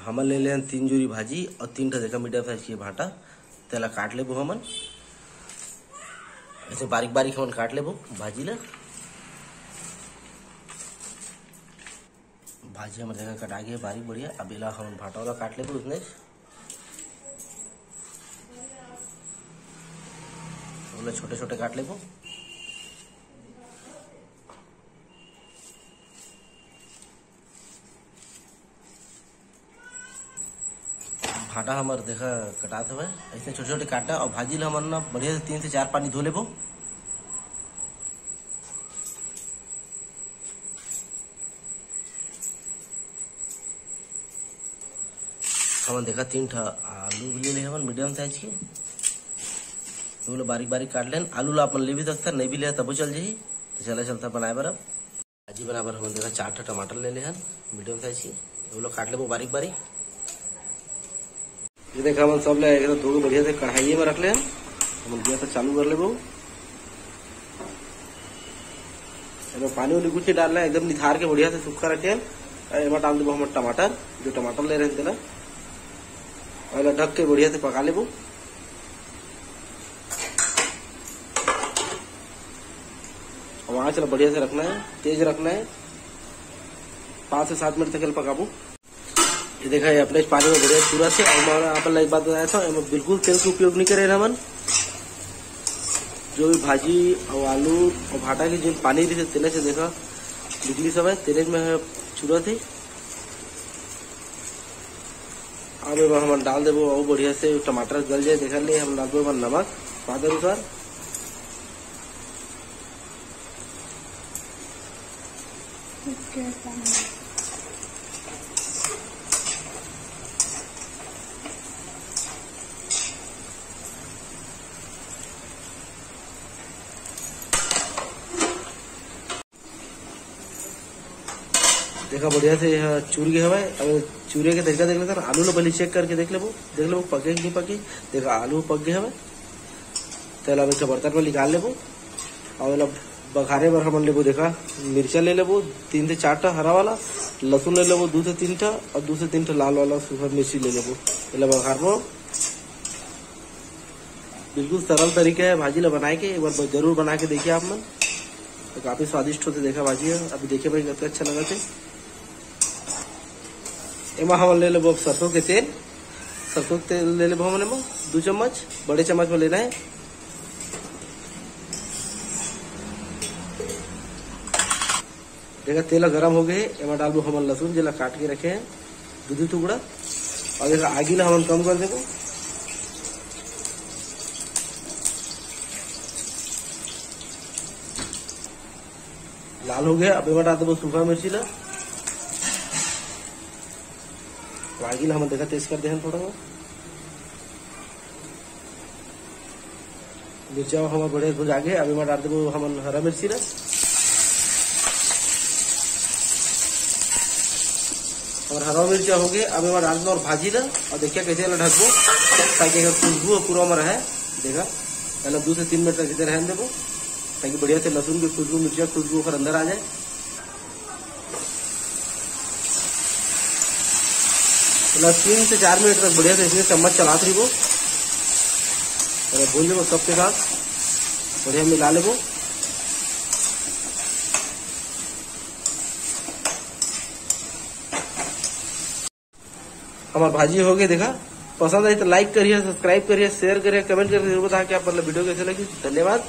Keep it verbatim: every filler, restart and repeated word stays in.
हमन ले लेन तीन जुरी भाजी अउ तीन ठा देखा मीडियम साइज के भाटा, तेला काट लेबो हमन। ऐसे बारीक बारीक हमन काट लेबो भाजी ला। भाजी हमर देखा कटा गे बारीक बढ़िया। अब एला हमन भाटा वाला काट लेबो उसने। ओला छोटे छोटे काट लेबो। भाटा हमर देखा कटात हवय, ऐसे छोटे छोटे काटा अउ भाजी ला हमन ना बढ़िया से तीन से चार पानी धो लेबो। हमन देखा तीन ठा आलू भी ले ले हमन मीडियम साइज के, तो ओला बारीक बारीक काट लेन। आलू ला अपन ले भी सकथन, नहीं भी ले तबो चल जाही। तो चला चलता बनाए बर अब। भाजी बनाए बर हमन देखा चार ठा टमाटर ले ले हन मीडियम साइज के, वो लोग काट लेबो बारीक बारीक। ये देखा हमन सब ले एक धो के बढ़िया से कढ़ाई में रख ले हन। हमन गैस ला चालू कर लेबो। एमे पानी उनी कुछ नहीं डालना है, एकदम निथार के बढ़िया से सूखा रखे हन। अउ एमा डाल देबो हमन टमाटर, जो टमाटर ले रहे हैं तेला, अउ एला ढक के बढ़िया से पका लेबो। अब आँच ला बढ़िया से रखना है, तेज रखना है। पाँच से सात मिनट तक एला पकाबो। ये देखा, ये अपने पानी में बढ़िया चूरा से। और मैं आप ला एक बात बताया था, एमे बिल्कुल तेल के उपयोग नहीं करे हमन। जो भी भाजी और आलू और भाटा के जो पानी रहिथे, तेने से देखा बिजली समय तेने में चूरा थे। अब एमा हमन डाल देबो और बढ़िया से टमाटर गल जाए, देखा ले हम डाल देबो एमा नमक स्वाद अनुसार। देखा बढ़िया से यह चूर गए हवय। अब चूरे के तरीका देख लेथन, आलू ला पहले चेक करके देख लेबो, देख लेबो पके कि नहीं पके। देखा आलू पक गए हवय, तेला अब एक ठो बर्तन में निकाल लेबो। और एला बघारे बर हमन लेबो, देखा मिर्चा ले लेबो तीन से चार ठा हरा वाला, लहसुन ले लेबो दू से तीन ठा, और दू से तीन ठा लाल वाला सूखा मिर्ची ले लेबो। एला बघारबो। बिल्कुल सरल तरीका है भाजी ला बनाए के, एक बार जरूर बना के देखिए आप मन। तो काफी स्वादिष्ट होते देखा भाजी है, अभी देखिए भाई कतका अच्छा लगा थे। एमा हमन ले लेबो अब सरसों के तेल। सरसों के तेल ले लेबो हमन एमा दू चम्मच, बड़े चम्मच में लेना है। देखा तेल गरम हो गए, एमा डालबो हमन लहसुन जेला काट के रखे हैं दू दू टुकड़ा। और देखा आगी ला हमन कम कर देबो। लाल हो गया, अब एमा डाल देबो सूखा मिर्ची ला। तो आगी ला हमन देखा तेज कर दे हन थोड़ा। मिर्चा हमर बढ़िया भुजा गे, अब एमा डाल देबो हमन हरा मिर्ची ला। हमर हरा मिर्चा हो गए, अब एमा डाल देबो और भाजी ला, और देखिए कैसे एला ढकबो, ताकि एकर खुशबू पूरा में रहे। देखा, पहले दो से तीन मिनट तक इधर रहने देबो, ताकि बढ़िया से लहसुन की खुशबू, मिर्चा खुशबू ओकर अंदर आ जाए। मतलब तीन से चार मिनट तक बढ़िया से इसमें चम्मच चलात रहिबो, अरे भून लेबो सबके साथ, बढ़िया मिला लेबो। हमार भाजी हो गए, देखा पसंद आई तो लाइक करिए, सब्सक्राइब करिए, शेयर करिए, कमेंट करके जरूर बताएं कि आप मतलब वीडियो कैसे लगी। धन्यवाद।